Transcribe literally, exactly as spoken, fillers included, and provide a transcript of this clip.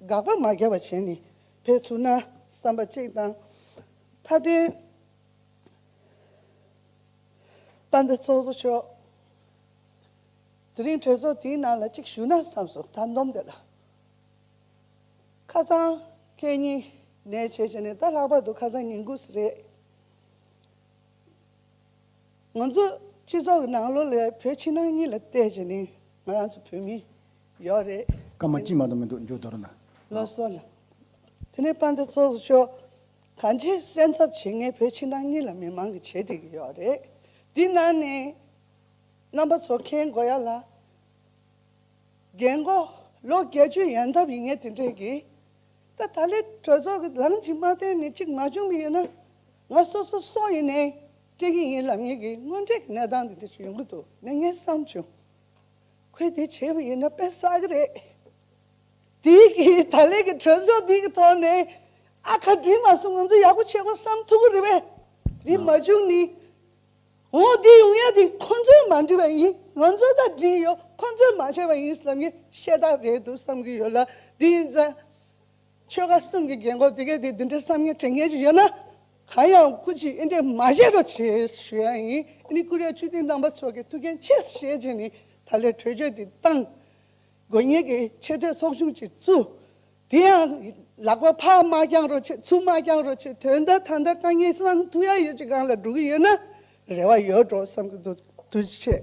དགག་པ་མ་བརྒྱབ་པ་བྱས་ནས་ཕེབས་ཐུབ་ན་བསམ་པ་གཅིག་དང་། མཐའ་དོན་དཔལ་ལྡན་ཚོགས་གཙོ་མཆོག་དེ་རིང་གྲོས་ཚོགས་དེའི་ནང་ལ་གཅིག་ཞུགས་ན་བསམ་སོང་། ད་འདོམས་དེ་ལ་ཁ་སང་ཁེ་ཉིན་ནས་བྱས་བྱས་ནས་ད་ལྷག་པར་དུ་ཁ་སང་ཉིན་དགུ་ཙམ་རེད། ང་ཚོ་སྤྱི་ཚོགས་ཀྱི་ནང་ལོགས་ལ་བོད་ཕྱི་ནང་གཉིས་ལ་བལྟས་བྱས་ནས་ང་རང་ཚོ་བོད་མི་ཡོད་རེད། སྐར་མ་གཅིག་མ་གཏོགས་མི་འདུག་མཇུག་དོར་ན། ལགས་སོ་ལགས། དེ་ནས་དཔལ་ལྡན་ཚོགས་གཙོ་མཆོག་གང་ཅི་སེམས་འཚབ་བྱེད་མཁན་བོད་ཕྱི་ནང་གཉིས་ལ་མི་མང་གིས་བྱེད་བསྡད་ཀྱི་ཡོད་རེད། འདི་ནང་ནས་རྣམ་པ་ཚོ་མཁྱེན་དགོས་ཡ་ལ། རྒན་གོག་ལོ་བརྒྱད་ཅུ་ཡན་འཐབ་ཡིན་མཁན་དེ་འདྲས་ཀྱིས། ད་ད་ལན་གྲོས་ཚོགས་ཀྱི་ལམ་གཅིག་མ་བསྟན་ནས་གཅིག་མ་བྱུང་བ་ཡིན་ན། ང་སོ་སོ་སོ་ཡིན་ནའི་སྤྲད་ཀྱི་ཡིན་ལབ་མཁན་གྱི་དངོས་འབྲེལ་གྱི་གནས་སྟངས་དེ་འདྲ་ཞིག་ཡོང་གི་འདུག་ནས་ངས་བསམ་བྱུང་། ཁོས་དེ་བྱས་པ་ཡིན་ན་དཔེ་བསགས་ཀྱི་རེད། དེ་གིས་ད་ལན་གྱི་གྲོས་ཚོགས་འདི་གི་ཐོག་ནས་ཨ་ཁ་འགྲིག་མ་སོང་ང་ཚོ་ཡག་པོ་བྱེད་དགོས་བསམ་ཐུབ་ཀྱི་རེད་པས། འདི་མ་བྱུང་ནི། འོ་འདི་ཡོང་ཡ་འདི་ཁོང་ཚོས་མ་འགྲིག་པ་ཡིན། ང་ཚོས་ད་འགྲིག་ཡོད། ཁོང་ཚོས་མ་བྱས་པ་ཡིན་ལབ་མཁན་ཤ་སྟག་རེད་འདུག་བསམ་གྱི་ཡོད་ལ། འདི་ཡིན་ཙང་ཆོལ་ཁ་གསུམ་གྱི་རྒན་གོག་དེ་གས་དེ་འདི་འདྲ་བསམ་མཁན་དྲན་མཁན་ཅིག་ཡོད་ན། གང་ཡང་སྐུ་མཁྱེན་འདི་འདྲས་མ་བྱེད་རོགས་བྱེད་ཞུ་ཡ་ཡིན། ཨ་ནི་བཀུར་འོས་སྤྱི་འཐུས་རྣམ་པ་ཚོ་གིས་ཐུགས་འགན་ཆེ་བཞེས་བྱས་ནས་ད་ལན་གྲོས་ཆོད་འདི་བཏང་། དགོས་ངེས་ཀྱི་ཆེས་མཐོའི་ཚོགས་ཆུང་ཅིག་བཙུགས། དེ་ཡང་ལག་པ་ཕར་མ་བརྐྱངས་རོགས་བྱེད། ཚུར་མ་བརྐྱངས་རོགས་བྱེད། དོན་དག་ད་ལྟ་དཀའ་ངལ་སེལ་ཐུབ་ཡ་ཡོད་ཅིག་སྒང་ལ་འགྲོ་གི་ཡོད་ན་རེ་བ་ཡོད་འགྲོ་བསམ་གྱི་འདུག་ཐུགས་རྗེ་ཆེ།